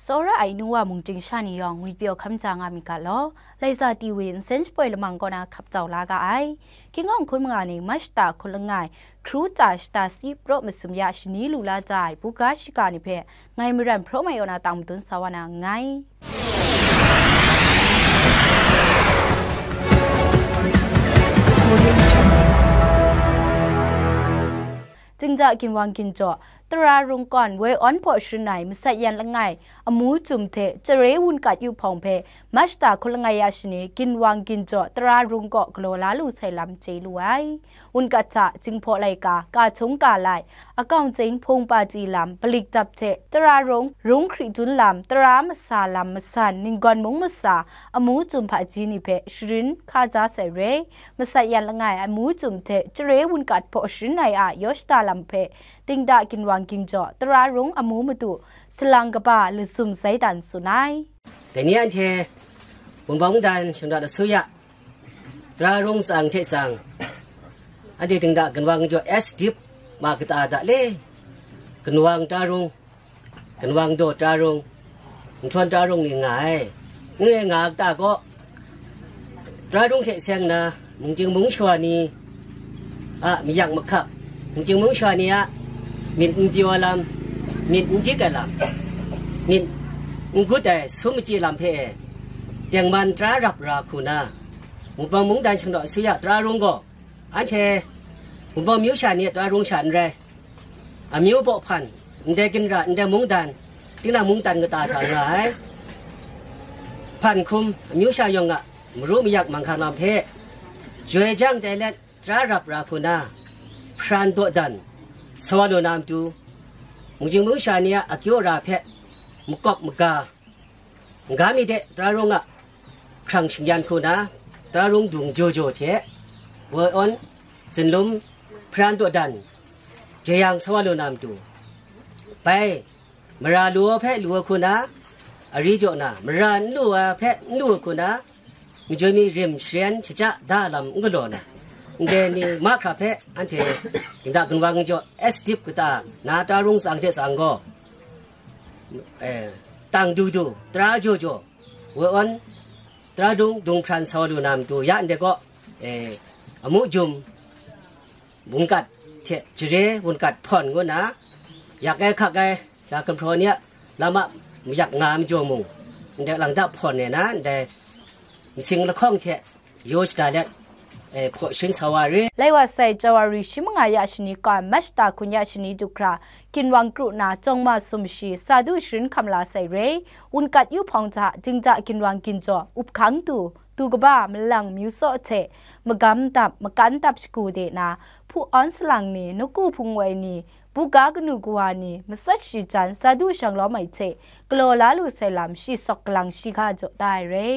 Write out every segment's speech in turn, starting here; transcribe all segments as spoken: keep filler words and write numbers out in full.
Tsawra ai nu wa mung ting sha ni yawng ngwipyaw hkam ja nga myit ga law, Laiza T V nsen shapoi lamang kaw na hkap jau la ga ai. Hkying hkun manga ni Mach shata hkun langai, hkru ta shata si praw masum ya shani lu la ja ai buga shiga ni hpe ngai Maran Hpraw Mai Yaw na tang madun sa wa na nngai. Jingda ginwang ginjaw, Tara Rung kawn woi awn hpaw sharin ai masat yan langai amu jum hte Chare Wunkat Yu Hpawng hpe Mach shata hkun langai ya shani ginwang ginjaw Tara Rung kaw galaw la lu sai lam chye lu ai. Wunkat hta Jinghpaw laika, Kahtung Kalai, Akawng Chying Hpung Pati lam, Palik Dap hte Tara Rung, Rung Hkri Dun lam, Tara Masa lam masan, Ninggawn Mung Masa, amu jum hpaji ni hpe sharin hka ja sai re. Masat yan langai amu jum hte Chare Wunkat hpaw sharin ai a yaw shada lam hpe, Jingda ginwang ginjaw, Tara Rung amu madu, salang kaba lazum sai dan tsun ai. Dai ni anhte Wunpawng Mungdan Shanglawt Asuya, Tara Rung tsang hte tsang, anhte Jingda ginwang ginjaw S dip ma kata da le, ginwang Tara Rung, ginwang daw Tara Rung, nhtawm Tara Rung ni nga ai. N rai nga kata gaw, Tara Rung hte seng na mungchying mungshawa ni a mayak mahkap, mungchying mungshawa ni a myit n pyaw ai lam, myit n dik ai lam, myit n gut ai sum machyi lam hpe e, tengman tara rap ra hku na, Wunpawng Mungdan Shanglawt Asuya Tara Rung gaw, anhte Wunpawng myu sha ni a Tara Rung sha n rai, amyu baw hpan, ndai ginra, ndai mungdan, tinang mungdan kata hta nga ai. Hpan hkum, amyu sha yawng a maru mayak manghkang lam hpe, joi jang tai let, tara rap ra hku na, hparan dawdan, sa wa lu na matu, mungchying mungsha ni a akyu ara hpe makawp maga, n ga mi de, Tara Rung a hkrang shingyan hku na, Tara Rung dung jaw jaw hte, woi awn, zunlum, hparan dawdan, jeyang sa wa lu na matu, bai, mara lu ai hpe lu ai hku na, ari jaw na, mara n lu ai hpe n lu ai hku na, majoi mi rim sharen shaja da lam n galaw na, ndai ni mahkra hpe anhte Jingda ginwang ginjaw S dip kata na Tara Rung tsang hte tsang gaw, eh, tang du du, tara jaw jaw, woi awn, Tara Rung dung hparan sa wa lu na matu ya ndai gaw, eh, amu jum, Wunkat hte Jare Wunkat hpawn ngu na, yak ai hkak ai sha gumhpraw ni a lam a mayak nga ai majaw mung, ndai lang da hpawn e na, ndai masing lahkawng hte yaw shada let, eh, hpaw sharin sa wa re. Lai wa sai Jawari shi manga ya shani kawn Mach shata hkun ya shani du hkra, ginwang kru na, jawng ma sum shi, sa du sharin hkam la sai re. Wunkat Yu Hpawng hta, Jingda ginwang ginjaw, up hkang du, du kaba, malang myu saw hte, magam dap, makan dap shagu de na, hpu awn salang ni, nawku hpung woi ni, buga kanu kawa ni, matsat shi jan, sa du shang lawm ai hte, galaw la lu sai lam, shi sawk galang shi ga jaw da ai re.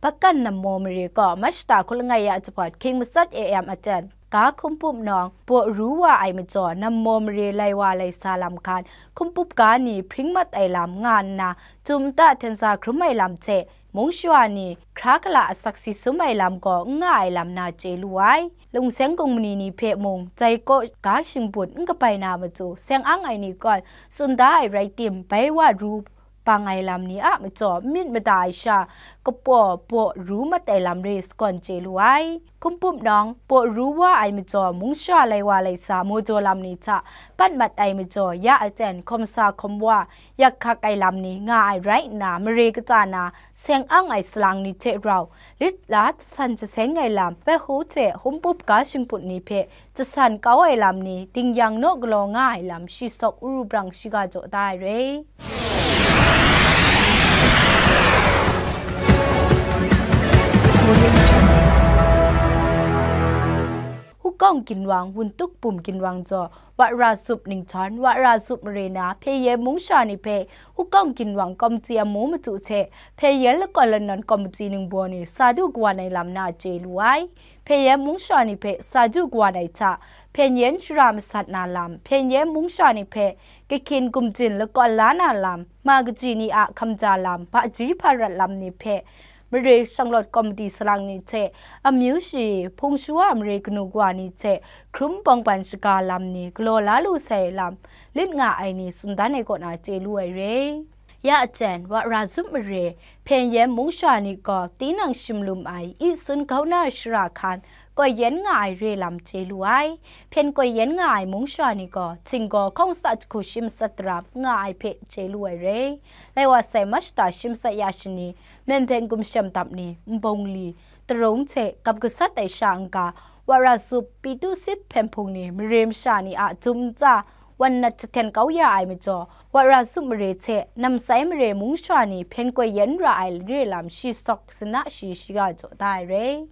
Bakan Nammaw mare gaw Mach shata hkun langai ya jahpawt hkying matsat A M aten, ga hkumpum nawng, baw ru wa ai majaw, Nammaw mare lai wa lai sa lam hkan, hkumpum ga ni hpring mat ai lam nga nna, tum nta hten sa hkrum ai lam hte, mung shawa ni hkra kala asak si sum ai lam gaw n nga ai lam na chye lu ai. Lungseng kungmani ni hpe mung, jai kaw ga shingput n kabai na matu, seng ang ai ni kawn tsun da ai rai tim, bai wa ru bang ai lam ni a majaw, myit mada ai sha, kapaw baw ru mat ai lam re sagawn chye lu ai. Hkumpum nawng, baw ru wa ai majaw, mung sha lai wa lai sa, majaw lam ni hta, pat mat ai majaw, ya aten, hkawm sa hkawm wa, yak hkak ai lam ni nga ai rai nna, mare kata na, seng ang ai salang ni hte rau, lit la jasan jaseng ai lam, bai hku hte hkumpum ga shingput ni hpe jasan kau ai lam ni, dingyang naw galaw nga ai lam, shi sawk uru brang shiga jaw da ai re. Hukawng ginwang, Wuntuk Bum ginwang jaw, Wara Zup ninghtawm, Wara Zup mare na, hpyen yen mung sha ni hpe, Hukawng ginwang kawmti amu matu hte, hpyen yen lakawn lanawn kawmti ningbaw ni, sa du kawan ai lam na chye lu ai. Hpyen yen mung sha ni hpe, sa du kawan ai hta, hpyen yen shara masat na lam, hpyen yen mung sha ni hpe, kahkyin gumjin lakawn la na lam, ma kaji ni a hkamja lam, hpaji hparat lam ni hpe, mare shanglawt komiti salang ni hte, amyu shi hpung shawa mare kanu kawa ni hte hkrum bawngban shaga lam ni galaw la lu sai lam lit nga ai ni tsun dan ai kaw na chye lu ai re. Ya jen, Wara Zup mare, Hpen Yen mung shawa ni gaw tinang shim lum ai Isun Gauna shara hkan koi yen nga ai re lam chye lu ai. Hpen koi yen nga ai mung shawa ni gaw Htinggaw hkawng sa jahku shi matsat daram nga ai hpe chye lu ai re. Lai wa sai Mashta shi matsat ya shani, Myen Hpyen Gumshem dap ni, nbawng li, tarung hte gap gasat ai sha n-ga, Wara Zup, Pitu Sit Hpen Hpung ni mare masha ni a jum ntsa wan nat jahten kau ya ai majaw, Wara Zup mare hte Namsai mare mung shawa ni hpen koi yen ra ai re lam shi sawk sana shi shiga jaw da ai re.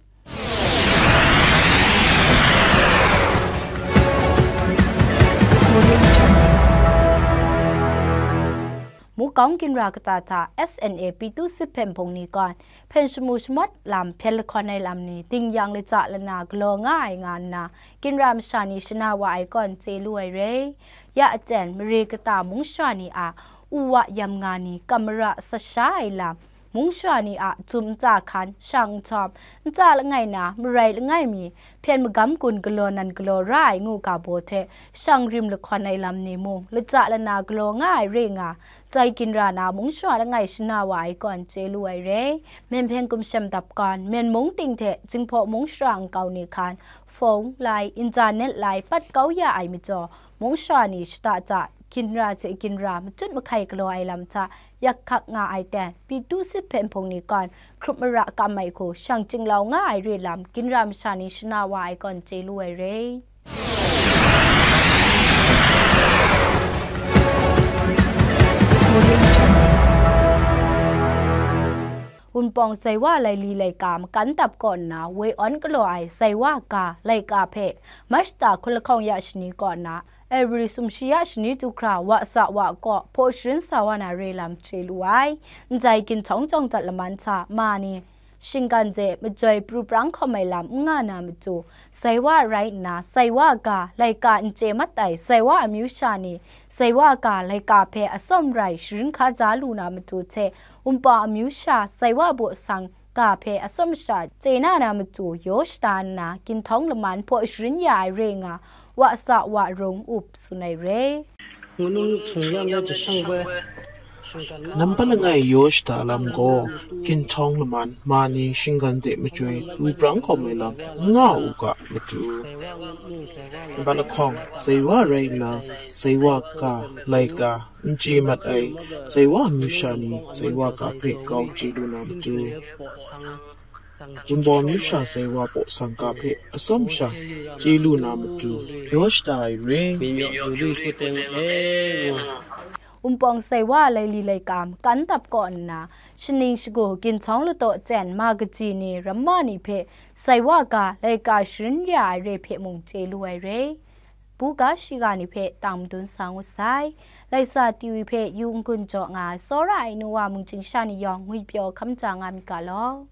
Mukawng ginra kata hta S N A Pitu Sit Hpen Hpung ni gaw hpen shamu shamawt lam hpyen lahkawn ai lam ni ding yang lata lana galaw nga ai nga nna, ginra masha ni shana wa ai kaw n chye lu ai re. Ya aten, mare kata mung shawa ni a uwa yam nga ni kam mara sat sha ai lam, mung shawa ni a jum ntsa hkan shang nhtawm, ntsa langai na marai langai mi, hpyen magam gun galaw nan galaw ra ai ngu ga baw hte shang rim lahkawn ai lam ni mung lata lana galaw nga ai re nga, Jai ginra na mung shawa langai shana wa ai kaw n chye lu ai re. Myen Hpyen Gumshem dap gawn, Myen mung ting hte Jinghpaw mung shara nkau ni hkan, phone lai, internet lai, pat kau ya ai majaw, mung shawa ni shada ja, ginra hte ginra, matut mahkai galaw ai lam hta, yak hkak nga ai ten, Pitu Sit Hpen Hpung ni gawn, hkrup mara kam ai hku, shang chinglau nga ai re lam, ginra masha ni shana wa ai kaw n chye lu ai re. Wunpawng Saiwa laili laika makan dap kaw nna woi awn galaw ai Saiwa ga laika hpe Mashta hkun lahkawng ya shani kaw na Ebri sumshi ya shani du hkra wa sa wa kaw hpaw sharin sa wa na re lam chye lu ai. Ndai ginhtawng jawng dat laman hta ma ni, shinggan de majoi pru prang hkawm ai lam n nga na matu, Saiwa rai nna, Saiwa ga laika n chye mat ai Saiwa amyu sha ni, Saiwa ga laika hpe atsawm rai sharin hkaja lu na matu hte, Wunpawng amyu sha Saiwa baw sang ga hpe atsawm sha chye na na matu yaw shada nna, ginhtawng laman hpaw sharin ya ai re nga, wa sa wa rung up tsun ai re. Ngunung hpung ya me jashang bai. Nambat langai yaw shada lam gaw, ginhtawng laman, ma ni shinggan de majoi, pru prang hkawm ai lam, n nga u ga matu. Nambat lahkawng, Saiwa rai nna, Saiwa ga, laika, n chye mat ai, Saiwa amyu sha ni, Saiwa ga hpe grau chye lu na matu. Wunpawng amyu sha Saiwa baw sang ga hpe atsawm sha chye lu na matu, yaw shada ai re. Wunpawng Saiwa laili laika makan dap kaw nna, shaning shagu ginhtawng ladaw ten ma kaji ni ramma ni hpe Saiwa ga laika sharin ya ai re hpe mung chye lu ai re. Buga shiga ni hpe tang madun sa ngut sai. Laisa T V hpe yu n-gun jaw nga ai tsawra ai nu wa mungchying sha ni yawng ngwipyaw hkam ja nga myit ga law.